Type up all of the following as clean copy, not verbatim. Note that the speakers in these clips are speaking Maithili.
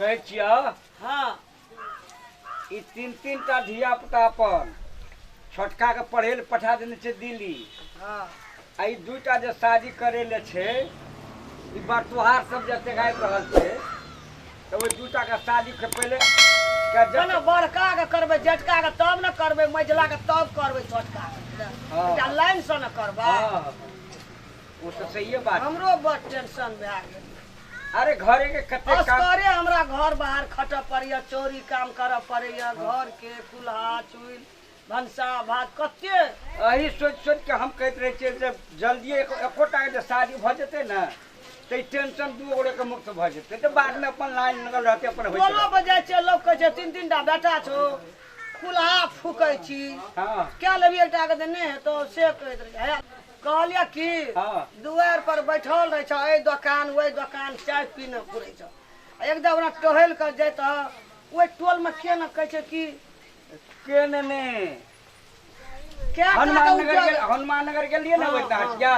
कहै छियह। हाँ। ई तीन तीन टा धिया पुता अपन छोटका के पढ़े लए पठा देने छै दिल्ली। हाँ। आ ई दूटा जे शादी करे ले छै, ई बरतुहार सब जतेक आबि रहल छै, तऽ ओहि दूटा के शादी के पहिले के जेना बड़का के करबै, जेटका के तब ने करबै, मझिला के तब करबै, छोटका के। हाँ। एकटा लाइन से ने करबै। हाँ, ओ तऽ सहिए बात। हमरो बड़ टेंशन भए गेल। अरे घरे के कते काम। असगरे हमरा घर बाहर खटऽ पड़ैया, चोरी काम करऽ पड़ैया, घर के चूल्हा चूल्हि भनसा भात कते। एही सोचि सोचि के हम कहैत रहै छियै जे जल्दिए एकोटा के जे शादी भऽ जेतै ने तऽ ई टेंशन दू गोरे के मुक्त भऽ जेतै, तऽ बादमे अपन लाइन लगल रहतै, अपन होइत टोलो रहतै। पर जाइ छियै, लोक कहै छै तीन तीन टा बेटा छौ, कुल्हा फूकै छी। हाँ। कए लेबही एकटा के तऽ नहि हेतौ, से कहैत रहै। हे, कहलियै की, हाँ। दुआरि पर बैठल रहै छौ, एहि दोकान ओहि दोकान चाय पीने घुरै छौ। एकदम ओना टहलि कऽ जैतह ओहि टोलमे, के ने कहै छै कि के ने ने क्या हनुमान का नगर उज्जवल? गेल, हनुमान नगर गेलियै ने हाँ, ओहि हाँ। हटिया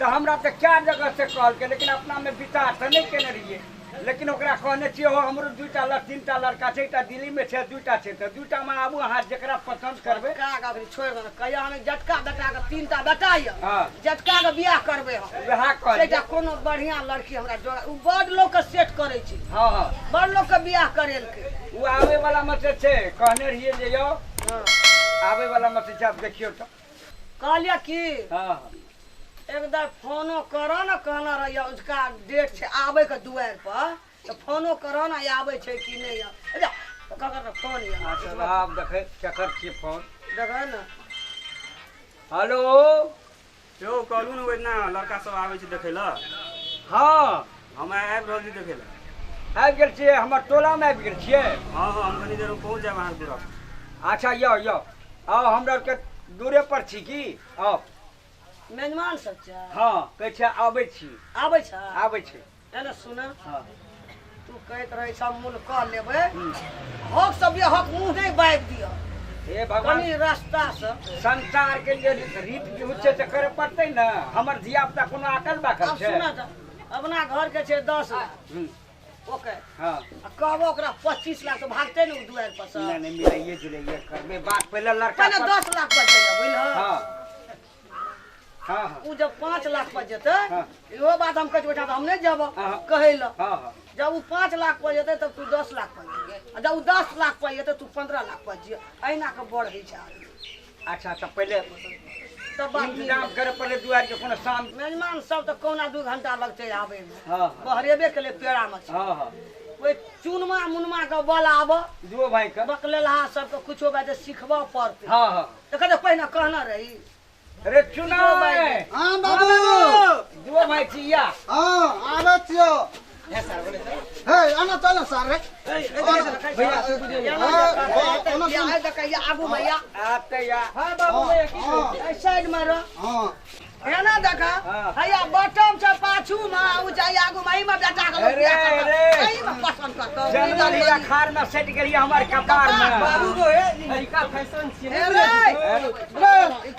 तऽ हमरा तऽ कए जगह से कहलकै, लेकिन अपना मे विचार तऽ नहि केने रहियै, लेकिन ओकरा कहने छियै हो हमरो दूटा लड़ तीनटा लड़का छै, एकटा दिल्ली मे छै, दूटा छै, तऽ दूटा मे आबू अहाँ जेकरा पसंद करबै। का का अखनी छोड़ि देना, कहिया हम जटका बेटा के तीनटा बेटा यऽ, हाँ। जटका के बियाह करबै हम। वएह कहलियै। एकटा कोनो बढ़िया लड़की हमरा जोड़ा, ओ बड़ लोक के सेट करै छै। हाँ, हाँ। बड़ लोक के बियाह करेलकै। ओ आबै वाला मे से छै, कहने रहियै जे यौ हाँ। आबै वाला मे से छै, आब देखियौ तऽ। कहलियै की, हाँ। एकदा फोनो करऽ ने, कहने रहियै उसका डेट छै आबै के दुआरि पर, तऽ फोनो करऽ ने आबै छै कि नहि। अरे, ककर फोन यऽ? अच्छा, आब देखै केकर छियै फोन। देखै ने। हेलो। यौ कहलहुँ ने ओहिना लड़का सब आबै छै देखै लए। हाँ। हम आबि रहल छी देखै लए। आबि गेल छियै? हमर टोलामे आबि गेल छियै? हाँ हाँ, हम कनी देरमे पहुँच जायब अहाँके दूरा पर। अच्छा यौ यौ आउ, हमरा आरके दूरे पर छी की, आउ। मेजमान सब छै? हाँ, कहै छै आबै छी। आबै छै? आबै छै। एने सुन। हाँ। तू कहैत रहै सब मूल कऽ लेबै, हक सब ये हक मुँह नहि बाबि दिअ। हे भगवान। कनी रास्ता से। संसार के जे रीत बिहुत छै से करे पड़तै ने, हमर धिया पुता कोनो आकल बाकल आब छै? सुन तऽ, अपना घर के छै 10 लाख। ओके। हाँ। आ कहबो ओकरा 25 लाख तऽ भागतै ने ओ दुआरि पर से। नहि नहि, मिलाइए जुलाइए करबै बात, पहिले लड़का पहिले पर- 10 लाख पर जइए, बुझलह? हाँ। हाँ, हाँ। उ जब 5 लाख पर जेतै, हाँ। इहो बात हम कहै छी, ओहिठाम तऽ हम नहि जेबो हाँ। कहै लए। हाँ, हाँ। जब उ 5 लाख पर जेतै तब तू 10 लाख पर जइहे, आ जब उ 10 लाख पर जेतै तू 15 लाख पर जइहे, एहिना के बढ़ै छै आदमी। अच्छा, तऽ पहिले तब बात इंतजाम करे पड़ले दुआरि के कोनो शाम। मेजमान सब तऽ कौना 2 घंटा लगतै आबै मे। हाँ, हाँ। बहरेबे के लिए पेड़ा मे छै। हाँ, हाँ। ओहि चुनमा मुनमा के बल आब। दुओ भाई के। बकलेलहा सबके कुछो बात सिखबऽ पड़तै। हाँ, हाँ। तऽ कहतै पहिने कहने रही। रे चुना। हाँ, बाबू। दुओ भाई छी या। हाँ, आबै छियौ। हे सर, बोले सर। हे, आना चल सर रे। भैया, तू बुझे नहीं। हाँ, या, आइ देखै, या, आगू मे या। आते या। हाँ, बाबू भैया, की कहै छी? एहि साइड मे रह। हाँ। एना देखा, हाँ। हैया बटम छै पाछू मे, उ छै आगू मे, एहि मे बेटा के लोक अरे, बियाह करतौ। अरे। एहि मे पसंद करतौ। जनमल ही अखाड़ में सटि गेलियै हमर कपार में। बाबू गो, हे, ई नयका फैशन छियै। हे रे। रे, रे, ई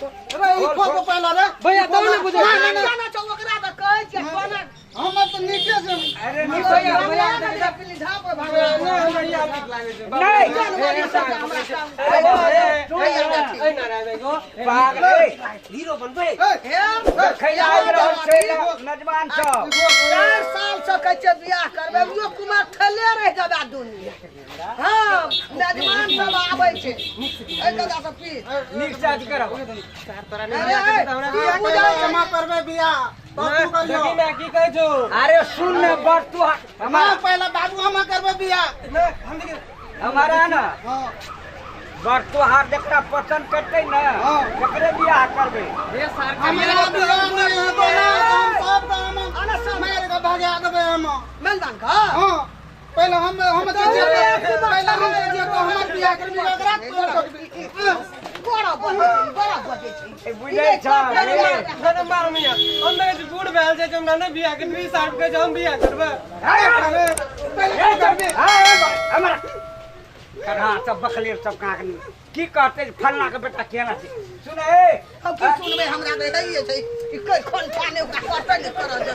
खोल के पहला रे। भैया, तब ने बुझै ना, ना, ना। केना छौ ओकरा तऽ कहै छियै, कोना हमर तऽ नीके छै। अरे, की नहीं भैया, भैया, भैया, हमरा देखा- पीली झाप पर भागल। नहीं, हमरा ई आब नीक लागै छै। बाबू, नहीं। हे, हे, हमरा सामने। अरे, ए, नारायण गो, पागल, ए, हीरो बनबै। हे, देखै लए आबि रहल छै नौजवान सब। 4 साल से कहै छियै बियाह करबै, उहो कुमार ठेले रहि जेबै दुनिया। हाँ, मेजमान सब आबै छै। एहि दादा सब पी। नीक से अथी करब। तोरा नहि अरे, बियाह करतै तऽ हमरा तू बियाह बुझै करबै। क्षमा करबै बियाह। बाबू करियो। देखी ने की कहै छौ। अरे सुन ने, बड़ तू हमारा हमारा पहला बाबू हम करबै बियाह। नहि, हम देखी हमारा ना हाँ। बड़ तोहार जकरा पसंद करतै ने, हाँ। तकरे बियाह करबै। हे सार, हमारा बियाह नहीं होतो ना, तो हम सब के हम मार के भगा देबै हम। मेजमान का? हाँ। पहले हम जे जे पहले हम जे जे तो हमर बियाह करबी ओकरा तोड़ करबी। बड़ा बजै छै, बड़ा बजै छै। ए, बुझै छ अरे मार मिया, हम देखै छी बूढ़ भेल छै, हमरा नहि बियाह करबी, सार कहै छै हम बियाह करबै। पहले तू करबी। हमरा कढ़ा सब बकलेर सब कहाँ के की कहते फलना के बेटा केना छै सुन ए हम की सुनबै हमरा रहैये छै ई कोन खाने ओकरा करतै ने करत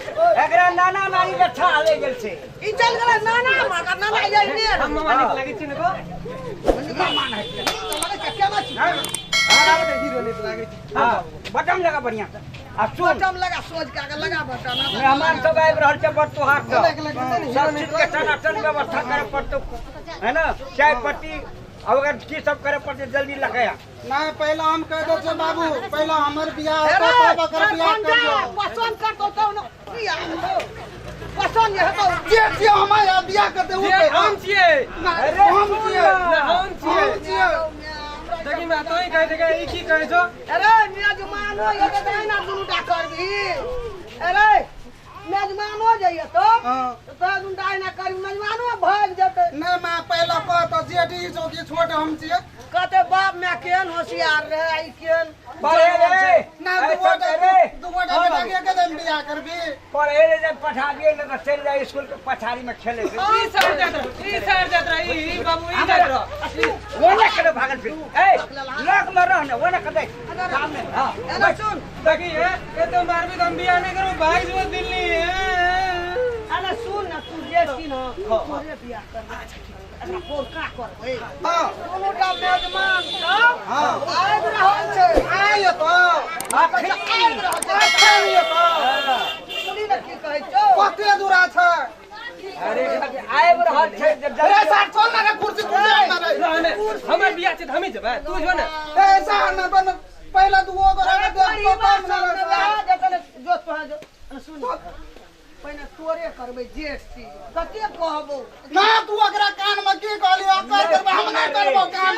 एकरा नाना नानी के छा ले गेल छै ई चल गेलै नाना मगर नाना यही ने हम मामा निक लागै छै ने को मामा नै लगै छै केना छी हमरा के हीरो निक लागै छै हां बटम लगा बढ़िया से आ सुन बटम लगा सोच के आगे लगा बटम मेहमान सब आबि रहल छै बड़ तोहार सब सब चीज के टनाटन व्यवस्था करे पड़तौ है ना चाय पत्ती अगर की सब करे पड़ते जल्दी लगाया ना पहला हम कह दो छे बाबू पहला हमर बियाह होता तब ओकर बियाह करियो पसंद कर दो तो बियाह हो पसंद ये तो जे जे हमारा बियाह कर दे उ हम छिए अरे हम छिए ना हम छिए देखी मैं तो ही कह दे ई की कहै छो अरे मेजमानो ये त ना दुनुटा करबी अरे मेजमानो जाइए तो तो दुनुटा ना करी मेजमानो भाग जते ना मां पहला कह तो जेठी चौकी छोट हम छिए कहते बाप मैं केहन होशियार रहे ई केहन पढ़े रे ना दुगोटा बेटा के कदम बियाह करबी पढ़े रे जब पठा दिए न त चल जाए स्कूल के पछाड़ी में खेले ई सर जात रह ई सर जात रह ई बाबू ई जात रह वो ना करे भागल फिर ए लग में रह न वो ना करे सामने हां एना सुन देखी ए ए तो मारबी त हम बियाह नहीं करू भाग जो दिल्ली अरे सुन ना तू जे छी न तोरे बियाह कर अच्छा ठीक अच्छा बोल का करबै हां दुनुटा मेजमान सब हां आबि रहल छै आय तो आबि रहल छै आय तो सुनी न की कहै छौ कते दूरा छै अरे आबि रहल छै अरे सर चल ना रे कुर्सी कुर्सी ना हमर बियाह छै त हमही जेबै तू जो ना ए सर ना बन पहला दुओ गोरा के देख तो काम ना रे जो तो जो सुन पहिने तोरे करबै जेठ छी कते कहबो ना तू ओकरा कान में की कहली ओकर करबै हम नहीं करबो काम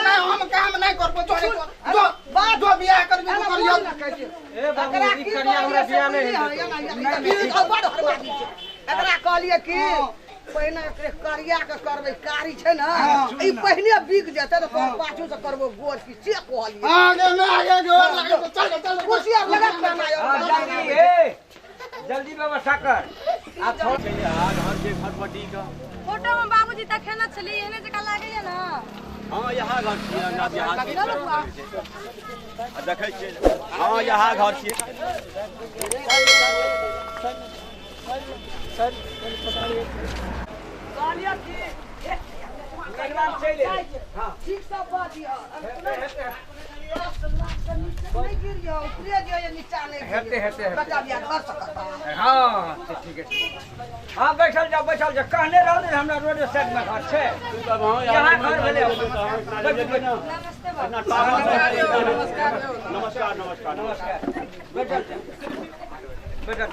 ना हम काम नहीं करबो जो जो बात जो बियाह करबी तू करियो ए बाबू ई करिया हमरा बियाह नहीं हेतै बड़ हरबादी छै एकरा कहलिए कि पहिने एकरे करिया के करबै कारी छै ना ई पहिने बिक जेतै त तोर पाछू से करबो गोर की से कहलिए आगे में आगे गोर लागे चल चल कुर्सी आर लगा के ना जल्दी ए जल्दी व्यवस्था कर आ छोड़ घर के घरपटी का फोटो में बाबूजी तखन छली एने जका लागैया ना हां यहां घर छी ना बिहार आ देखै छी हां यहां घर छी सर कहलिया कि मेहमान चलि हां ठीक से बाजियो 10 लाख से नीचे नहीं गिरियो ऊपरे जो नीचा नहीं हेते हेते बच्चा बियाह कर सकता हां ठीक है हां बैठल जा कहने रहल ने हमरा रोड साइड में घर छै यहां घर भेलै नमस्ते बाबू नमस्कार नमस्कार नमस्कार बैठल जा बैठल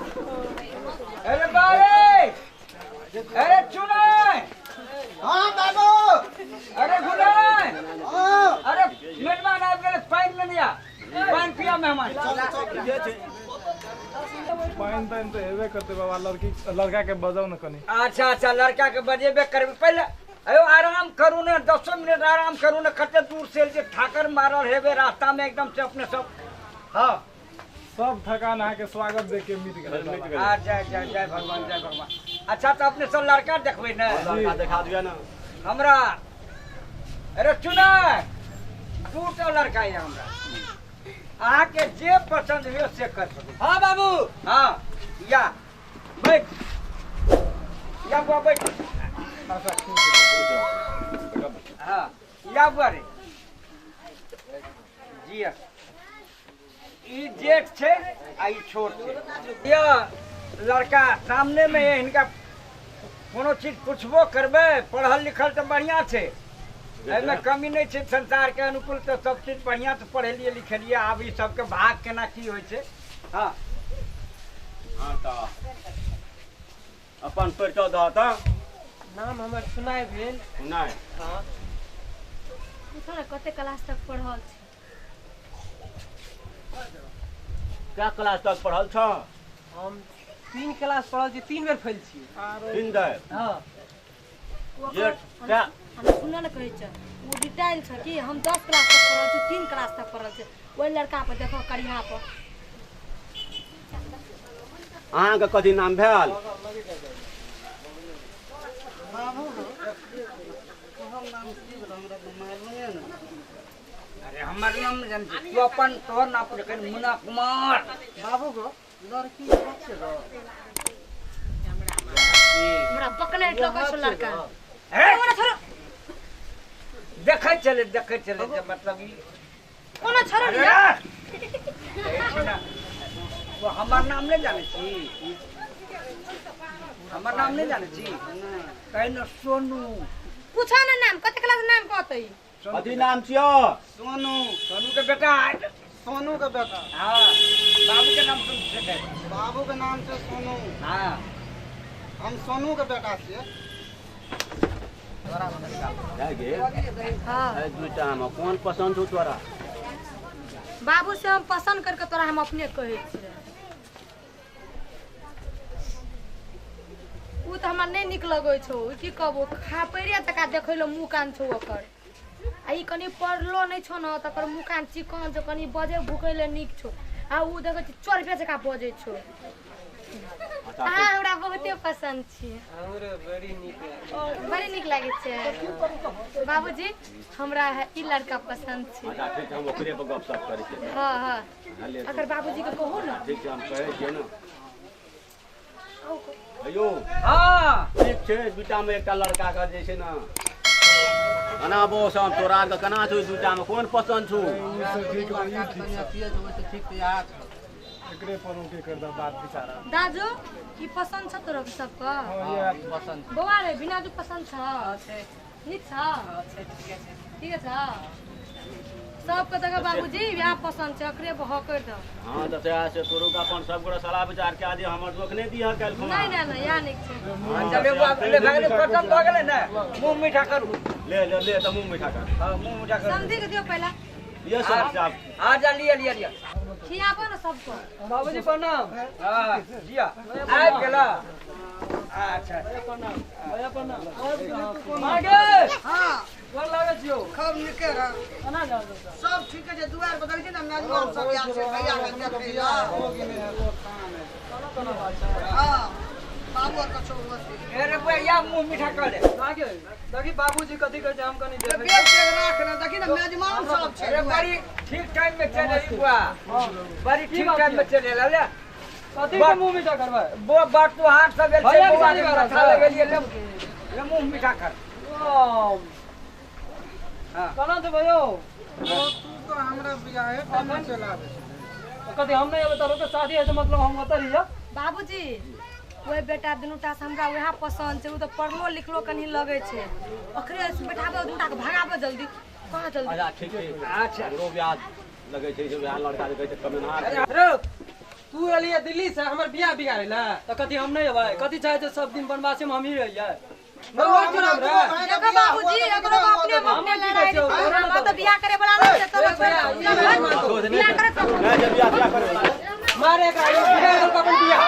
अरे बारे अरे चुनाय हां बाबू अरे गुलाय हां अरे मेहमान आबि गेलै पानि लेने आ पानि पिया मेहमान पानि तानि तऽ हेबे करतै बाबा लड़की लड़का के बजाउ ने कनी अच्छा अच्छा लड़का के बजेबे करबै पहिले अयो आराम करू ने 10 मिनट आराम करू ने कते दूर से जे ठाकर मारल हेबे रास्ता में एकदम से अपने सब हां सब थकान अहाँ के स्वागत देख के मिट गेल अच्छा जय जय भगवान जय भगवान अच्छा तो अपने सब लड़का देखबै ने लड़का देखा दिया ना हमरा अरे चुना दूटा लड़का है हमरा अहाँ के जे पसंद हुए से कर सकू हां बाबू हां या बैठ या बुआ बैठ हां या बुआ रे जी ई जेठ छै आ ई छोट छै यह लड़का सामने में हिनका कोनो चीज पूछबो करबै पढ़ल लिखल तऽ बढ़िया छै एहिमे कमी नहीं छै संसार के अनुकूल तऽ सब चीज बढ़िया से पढ़ेलिए लिखेलिए आब ई सबके भाग केना की होइ छै हाँ हाँ तऽ अपन परिचय दह तऽ नाम हमर सुनाय भेल सुनाय हाँ पूछो ने कते क्लास तक पढ़ल छी क्या क्लास तक पढ़ल छ हम 3 क्लास पढ़ल छी 3 बेर फेल छी 3 बेर हां ये क्या हम सुन न कहै छ ओ डिटेल छ कि हम 10 क्लास तक पढ़ल छी 3 क्लास तक पढ़ल छी ओइ लड़का पर देखो करिया पर अहाँ के कथी नाम भेल बाबू हमर नाम की भेल हमरा मालूम ने अरे हमर नाम जान छी तू अपन तोहर नाम पूछ कनि मुन्ना कुमार। बाबू गो लड़की कत छै गो? हमरा बकने लगै छौ लड़का। हे ओना छोड़ो देखै चले देखै चले जे मतलब ई ओना छोड़ो अरे ने। वो हमर नाम नहीं जाने छी, हमर नाम नहीं जाने छी, कहे न सोनू। पूछो ना नाम कते क्लास नाम कहतै? कथी नाम छियो? सोनू। सोनू के बेटा। सोनू के बेटा। हाँ बाबू के नाम सुन सके? बाबू के नाम छै सोनू। हाँ हम सोनू के बेटा छियै। गे हाँ दुटा में कौन पसंद हो तोरा? बाबू से हम पसंद करके तोरा हम अपने कहै छियै। उ तऽ हमरा नहि नीक लगै छौ, की कहबो खापैरे तका देखै लए मुँह कान छौ ओकर। आ ई कनि पढ़लो नहि छौ ने तकर मुँह कान चिकन छौ, कनि बजै भुकै लए नीक छौ। आ उ देखै छी चोरबे जकाँ बजै छौ। अहाँ हमरा बहुते पसंद छी। हमरो बड़ी नीक लागै। बड़ी नीक लागै छै बाबूजी। हमरा ई लड़का पसंद छै। अच्छा ठीक छै, हम ओकरे पर गपशप करै छियै। हाँ हाँ अगर बाबूजी के कहू ना। ठीक छै, हम कहै छियै ने। अयो हाँ ठीक छै, दुटा में एकटा लड़का के जे छै ने केना बौस हम तोरा के केना छौ? दुटा में कौन पसंद छौ? ठीक छै, एकरे पर ओके कर दे बात विचारा। दाजू की पसंद छ तोरा सबके? पसंद। बौआ रे बिना जो पसंद छ? नीक छ? ठीक छ सबके देखो बाबूजी बियाह पसंद छै, एकरे बह कर दो। हां त सएह से तोरो के अपन सब गोरा सलाह विचार के आज हमर दोख नहीं दिह काल्हि खुना। नहीं नहीं नहीं यार नीक छै। चले बुआ ले भाई खत्म भ गेलै ने, मुंह मीठा करू। ले ले ले त मुंह मीठा कर। हां मुंह मीठा करू। समझी के दियो पहला। ये सब साहब आ जा लिया लिया लिया खियाबो ना सबको। बाबूजी प्रणाम। हां जिया आबि गेला। अच्छा प्रणाम भैया प्रणाम। मागे हां गोर लागै छियौ। खूब नीके रह। केना जाउ? सब ठीक छै। दुआर पर देखै छी ने मेजबान सब आयल छै भैया के देखै लए। केना केना बात छै? हां बाबू आर कछो बस। अरे बुआ या मुंह मीठा कर ले। मागे देखी बाबूजी कथी कहै छै हम कनी देखै। बेग तेग राख ने, देखी ने मेजबान सब छै। अरे बड़ी ठीक टाइम में चले बुआ, बड़ी ठीक टाइम में चले ले। कथी के मुंह मीठा करबै? बो बात तो हाथ सब गेल छै बौआ के माथा लगेलिए ले ले मुंह मीठा कर। हां केना छै भैयो? तू तो हमरा बियाहे टाइम में चला दे। कथी हम नहीं अबै तोरो के शादी है मतलब हम ओतऽ रहियै? बाबूजी ओहि बेटा दुनूटा से हमरा वएह पसंद छै। उ तऽ पढ़लो लिखलो कनि लगै छै। ओकरे बैठाबो दुनूटा के भगाबो जल्दी। कहाँ जल्दी? अच्छा ठीक छै। अच्छा हमरो बियाह लगै छै जे बियाह लड़का जे कहै छै कमेनहार। रे तू एलियै दिल्ली से हमर बियाह बिगाड़ै लए तऽ कथी हम नहीं अबै? कथी चाहै छै सब दिन वनवासी में हमही रहियै? देखो बाबूजी एकरो अपने अपने लड़ाई छै। हमरा तऽ बियाह करे वाला नहीं छै। तोरो बियाह करे तो नहीं जे बियाह बियाह करे मारे का बियाह अपन बियाह।